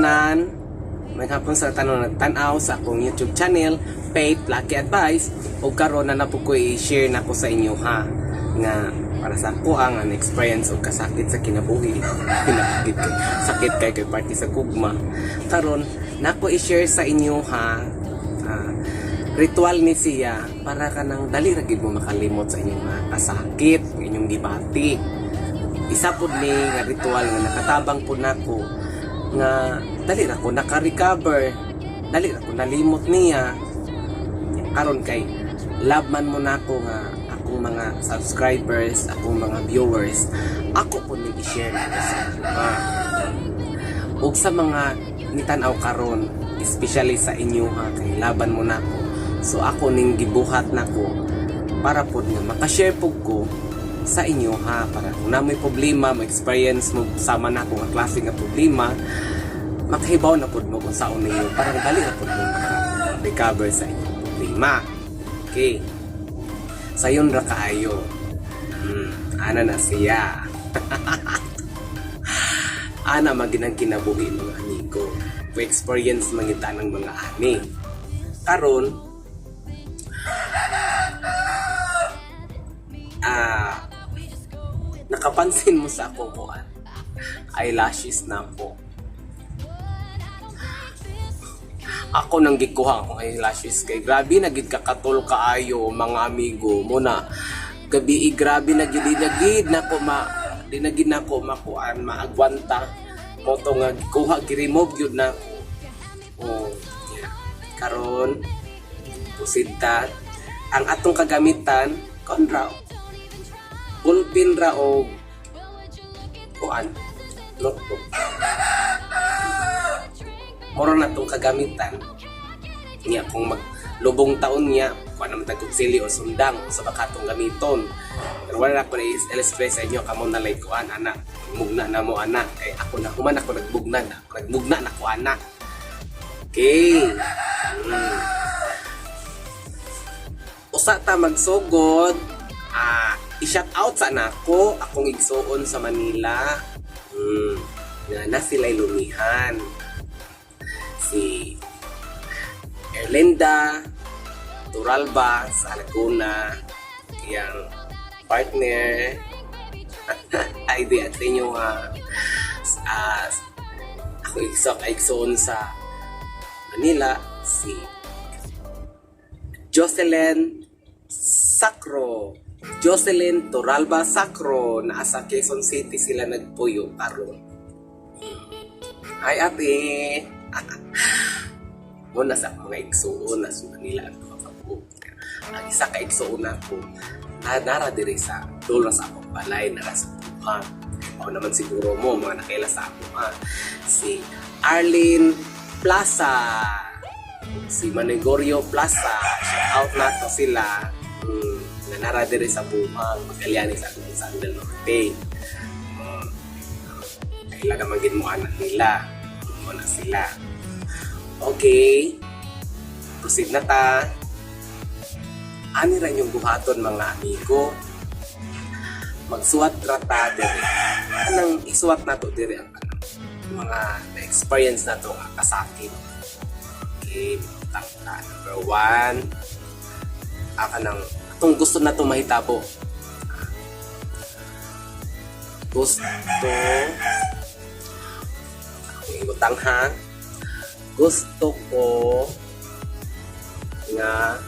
tanan. Maayong hapon sa tanan nagtan-aw sa akong YouTube channel, Faith Lucky Advice. Ug karon na po ko i-share nako sa inyo ha nga para sa ako ang an experience og kasakit sa kinabuhi. Pinakit kay sakit kay kay party sa gugma. Karon nako i-share sa inyo ha, ritual ni siya para kanang dali ra gid mo makalimot sa inyong mga kasakit, inyong gibati. Isa pud ni nga ritual nga nakatabang pud nako nga dali ra ko naka-recover, dali ra ko nalimot niya. Karon kay love man mo nako nga akong mga subscribers, akong mga viewers, ako pud ning i-share nako sa inyo ha. Ug sa mga nitan-aw karon, especially sa inyo ha, kay laban mo nako. So ako ning gibuhat nako para pod nga makashare pud ko sa inyo ha, para kung namoy problema, ma-experience mo sama nako nga klase nga problema, makahibaw na pud mo kung saon ninyo para dali na pud mo maka-recover sa inyong problema. Okay. Sayon ra kaayo. Ana na siya. Ana maginang kinabuhi, mga amigo. Kung experience mangita ng mga ani. Karon, nakapansin mo sa akong kuan, eyelashes na po. Ako nang gikuha akong eyelashes kay grabe na gid kakatol kaayo, mga amigo. Muna gabi, grabe na gid, na gid nako ma di na gid nako makuan, maagwanta mo to nga gikuha, gi-remove gyud nako. Oh, yeah. Karon proceed ta. Ang atong kagamitan kon ra ballpen ra og kuan, notebook. Moro na itong kagamitan niya. Kung maglubong taon niya, kuan naman tag kutsilyo o sundang sa baka atong gamiton, pero wala na ko na illustrate sa inyo. Kamo na lay kuan ana, mugna na mo ana, kay ako na human ako nagbugna na nagbugna na ko ana. Okay. Usa ta magsugod, i-shout out sa nako akong igsuon sa Manila, nga na sila'y lumihan, si Erlinda Turalba sa Laguna, iyang partner ay di at inyo nga ako igsuon sa Manila, si Jocelyn Sacro, Jocelyn Toralba Sacro. Naa sa Quezon City sila nagpuyo karon. Ay ate, mo na sa mga igsuon na sa Manila ang duha ka buok. Ang isa ka igsuon nako na nara diri sa dulo sa akong balay, nara sa buhang. Ako naman siguro mo mga nakaila sa ako ha. Si Arlene Plaza, si Manigorio Plaza, shout out nato sila. Na nara diri sa buhang magalyani sa akong sa del Norte. Kailangan magin mo anak nila. Mo na sila. Okay. Proceed na ta. Ani ra inyong buhaton, mga amigo. Magsuwat ra ta diri. Anang isuwat nato diri ang kanang mga na-experience nato nga kasakit. Okay, tangka number one. Kanang atong gusto nato mahitabo. Gusto akong ibutang ha. Gusto ko nga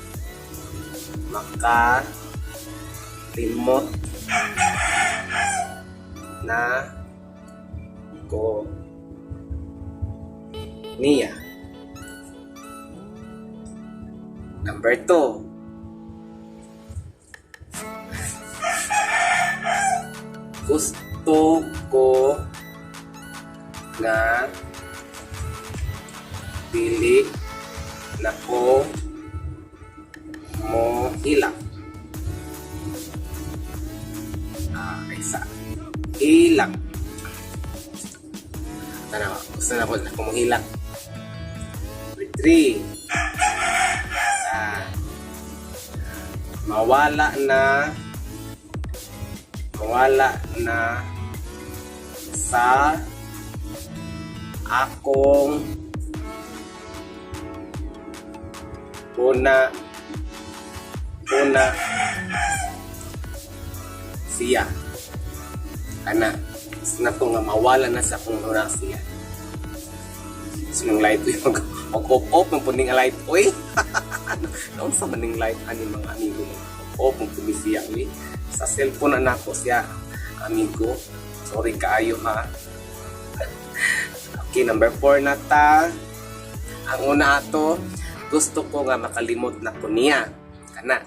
maka limot na ko niya. Number 2. Gusto ko nga dili na ko mo hilak. Isa. Hilak. Tanawa, gusto na ko na kumuhilak. Number 3. Mawala na sa Akong una una siya. Ana, gusto na ko nga mawala na sa akong una siya. So, nang light, uy, mag off off, mag puning light, uy. Naunsa man ning light ani, mga amigo, mag off, mag puni siya, uy. Sa cellphone na nako siya, amigo. Sorry kaayo ha. Okay, number 4 na ta. Ang una ato, gusto ko nga makalimot na ko niya. Kana.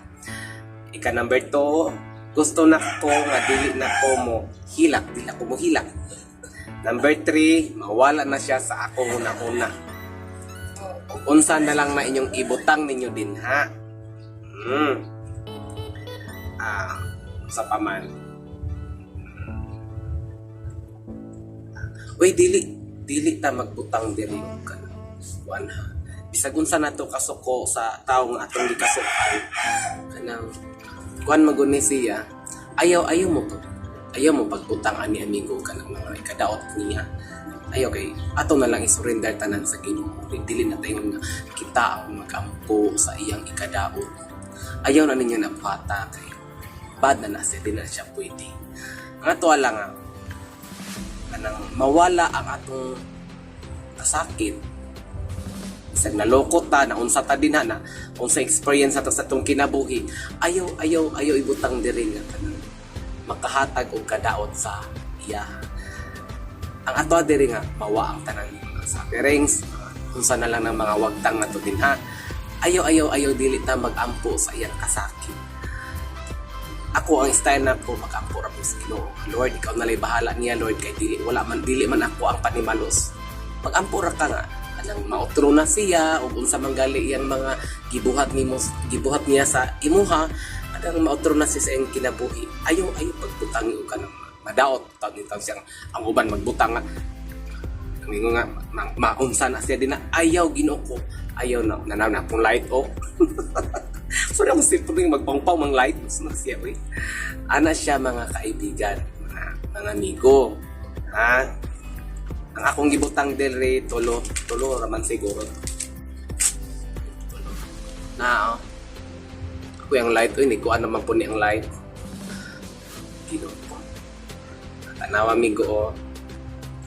Ika number 2, gusto na ko nga dili na ko mo hilak, dili ako mo hilak. Number 3, mawala na siya sa akong una-una. Ug unsa na lang na inyong ibutang ninyo din ha. Ah, unsa pa man. Uy, dili dili ta magbutang diri og kana. Kuan ha. Bisag unsa nato kasuko sa tawo nga atong gikasukan, kanang kuan maguni siya, ayaw ayaw mo pag ayaw mo pagbutang ani, amigo, kanang mga ikadaot niya. Ayaw kay ato na lang isurrender tanan sa Ginoo. Dili na tayo nga kita ang magampo sa iyang ikadaot. Ayaw na ninyo na buhata kay bad na na siya, di na siya pwede. Ang ato lang nga kanang mawala ang atong kasakit, bisag naloko ta, naunsa ta din ha, na unsa experience ato sa atong kinabuhi, ayaw ayaw ayaw ibutang diri nga kanang makahatag og kadaot sa iya. Ang ato diri nga mawa ang tanan mga sufferings, mga unsa na lang ng mga wagtang nato din ha. Ayaw ayaw ayaw, dili ta magampo sa iyang kasakit. Ako, ang style na ko, magampo ra ko sa Ginoo. "Lord, ikaw na lay bahala niya, Lord, kay dili wala man dili man ako ang panimalos." Pagampo ra ka nga kanang mautro na siya ug unsa man gali iyang mga gibuhat nimo, gibuhat niya sa imuha, kanang mautro na siya sa iyang kinabuhi. Ayaw ayaw pagbutang og kanang madaot taon ni taon siyang ang uban magbutang nga ang ingon nga maunsa na siya din na. Ayaw, Ginoo ko, ayaw na nanaw na akong light oh. Sorry, ako simple ning magpangpaw mang light na siya, uy. Ana siya, mga kaibigan, mga amigo ha. Ang akong gibutang diri, tulo, tulo raman siguro, tulo na oh. Ako yung light, uy, ni kuan naman po ni ang light. Ginoo ko. Tanawa, amigo, oh.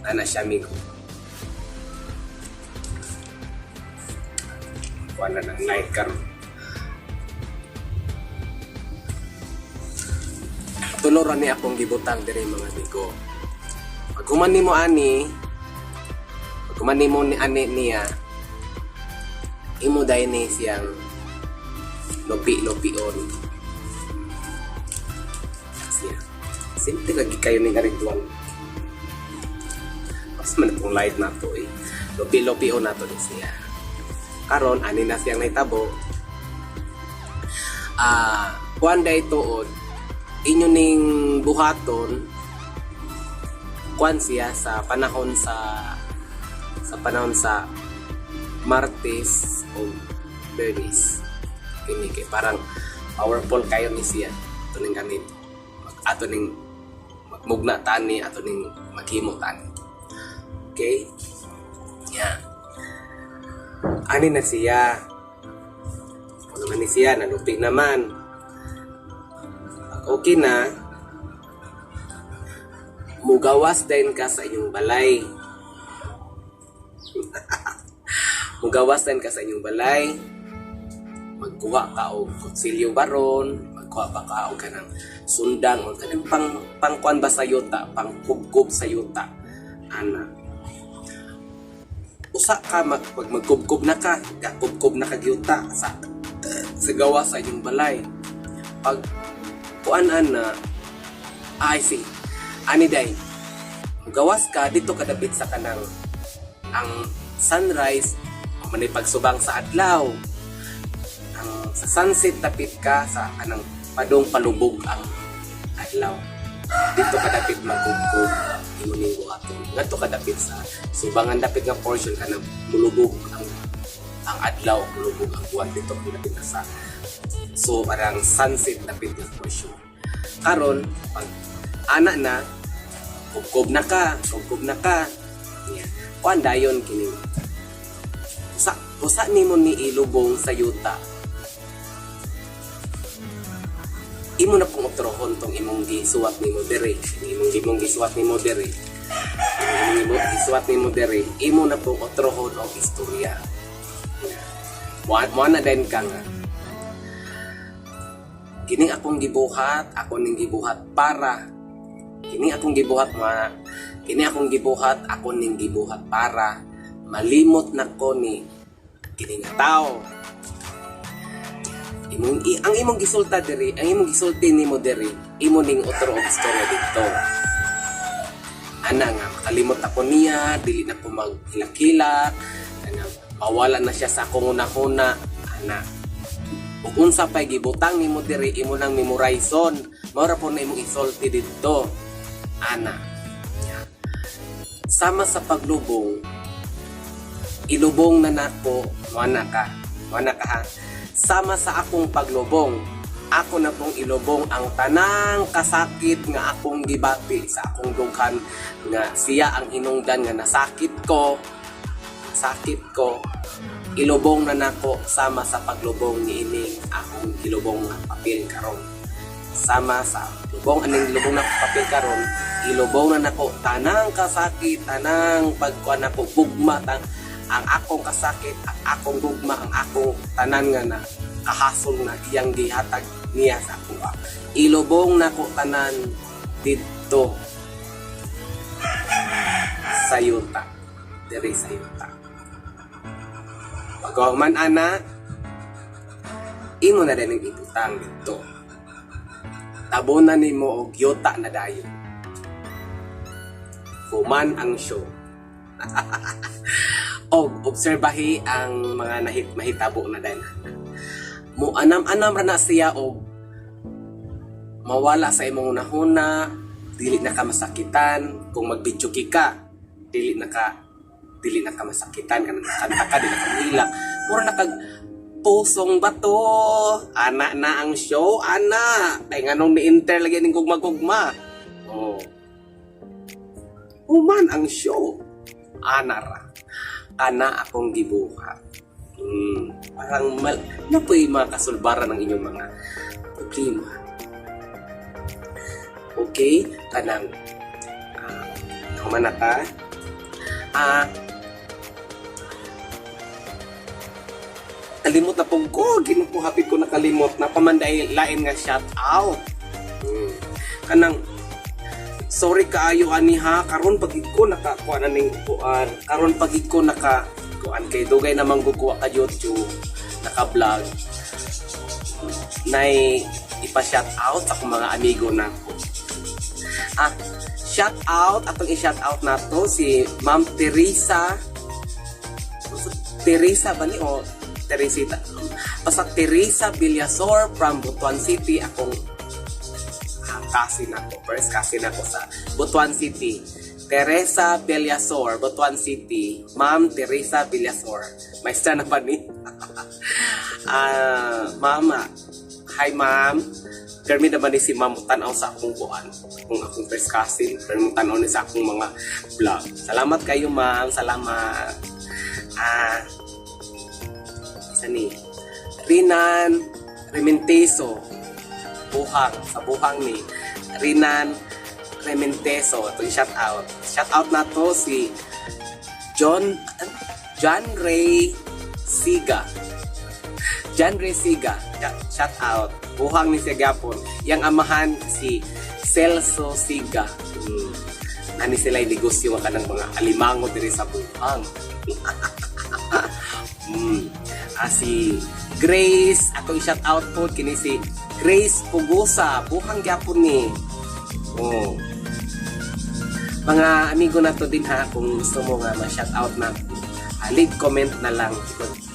Ana siya, amigo. Kuan na ng light karon. Tulo ra ni akong gibutang diri, mga amigo. Pag human nimo ani, pag human nimo ni ani niya, imo dayon ni siyang lupi-lupion. Siya. Simple lagi kayo ni nga ritual. Mas man itong light na to eh. Lupi-lupion na to ni siya. Karon ani na siyang naitabo. Ah, kuan day tuod inyo ning buhaton, kuan siya sa panahon sa Martes o Bernis kini kay parang powerful kayo ni siya. Ato ning gamit, ato ning magmugna tani, ato ning maghimo tani. Okay, yeah, ani na siya. Ano naman ni siya, nalupi naman. Pag okay na, mugawas din ka sa inyong balay. Mugawas din ka sa inyong balay. Magkuha ka og kutsilyo baron, magkuha ba ka og kanang sundang o kanang pang pangkuan ba sa yuta, pang kubkob sa yuta. Ana. Usa ka pag magkubkob na ka, gakubkob na kag yuta sa gawa sa inyong balay. Pag kuan ana, ay si ani day, gawas ka dito kadapit sa kanang ang sunrise manay pagsubang sa adlaw. Ang sa sunset, dapit ka sa kanang padong palubog ang adlaw. Dito kadapit magkubkob imo ning buhaton. Ngadto kadapit sa subangan dapit nga portion, kanang mulubog ang adlaw, mulubog ang buwan, dito kadapit na sa, so parang sunset dapit nga portion. Karon pag ana na, kubkob na ka, kubkob na ka. Yeah. Kuan dayon kini. Usa usa nimo ni ilubong sa yuta. Imo na pong utrohon tong imong gisuwat nimo diri, imong gisuwat nimo diri. Imong gisuwat nimo diri, imo na pong utrohon og istorya. Mo na din ka nga. Kining akong gibuhat, ako ning gibuhat para kini akong gibuhat ma kini akong gibuhat, ako ning gibuhat para malimot na ko ni kini nga tao. Ang imong gisulta diri, ang imong gisulti nimo diri, imo ning utro og istorya didto. Ana nga makalimot ako niya, dili na ko maghilak-hilak, ana mawala na siya sa akong hunahuna, ana. Ug unsa pay gibutang nimo diri, imo nang memorizon, mao ra po na imong isulti didto. Ana. Sama sa paglubong, ilubong na nako, mo ka. Mo ka ha. Sama sa akong paglubong, ako na pong ilubong ang tanang kasakit nga akong gibati sa akong dughan nga siya ang hinungdan nga nasakit ko, sakit ko, ilubong na nako sama sa paglubong ni ining akong gilubong nga papel karon. Sama sa lubong aning lubong na papel karon, ilubong na nako tanang kasakit, tanang pagkuan nako, gugma, ang akong kasakit, ang akong gugma, ang akong tanan nga na kahasol na iyang gihatag niya sa ako. Ilubong nako tanan didto sa yuta. Diri sa yuta. Paghuman ana, imo na din ang ibutang didto. Tabunan nimo og yuta na dayon. Human ang show. Og obserbahi ang mga mahitabo na dayon. Mo anam-anam ra na siya og mawala sa imong hunahuna, dili na ka masakitan kung mag-video ka, dili na ka masakitan kanang kanta ka, dili na ka mahilak. Mura na kag pusong bato. Ana na ang show, ana. Kay nganong ni-enter lagi ning gugma-gugma. Oh. Human ang show. Ana ra. Kana akong gibuhat. Parang na po'y mga kasulbaran ng inyong mga problema. Okay, kanang human na ka. Kalimot na pong ko, Ginoo, hapit ko nakalimot na pamanday lain nga shout out. Kanang sorry kaayo ani ha, karon pagid ko nakakuha na ning kuan, karon pagid ko naka kuan kay dugay namang gukuha ka YouTube, naka-vlog. Nay ipa-shout out sa akong mga amigo nako. Shout out atong i-shout out nato si Ma'am Teresa. Teresa ba ni o Teresita? Basta Teresa Villasor from Butuan City, akong cousin ako. First cousin ako sa Butuan City. Teresa Villasor, Butuan City. Ma'am Teresa Villasor. Maestra na pa ni. Mama. Hi, ma'am. Permi naman ni si ma'am tanaw sa akong kuan. Kung akong first cousin, permi tanaw ni sa akong mga vlog. Salamat kayo, ma'am. Salamat. Isa ni Rinan Rementeso. Buhang, sa Buhang ni Rinan Rementeso. Ito yung shout out. Shout out na to si John John Ray Siga. John Ray Siga. Shout out. Buhang ni siya gyapon. Yang amahan si Celso Siga. Ani sila yung negosyo nga kanang mga alimango diri sa Buhang. Si Grace, atong i-shout out po kini si Grace Pugusa, Buhang gyapon ni. Oh. Mga amigo na to din ha, kung gusto mo nga ma-shout out na, leave comment na lang,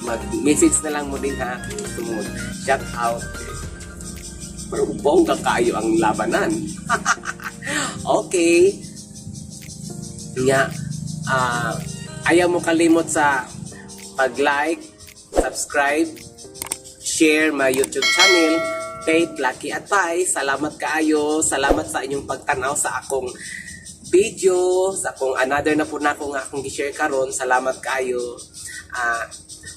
mag-message na lang mo din ha, kung gusto mo shout out. Pero bongga kayo ang labanan. Okay. Nga, ayaw mo kalimot sa pag-like, subscribe, share my YouTube channel, Faith Lucky Advice. Salamat kaayo. Salamat sa inyong pagtanaw sa akong video. video, sa akong another na po na ako nga akong gi-share karon. Salamat kaayo.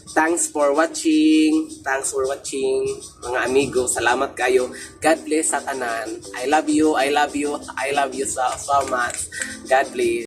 Thanks for watching. Thanks for watching, mga amigo. Salamat kayo. God bless sa tanan. I love you. I love you. I love you so, so much. God bless.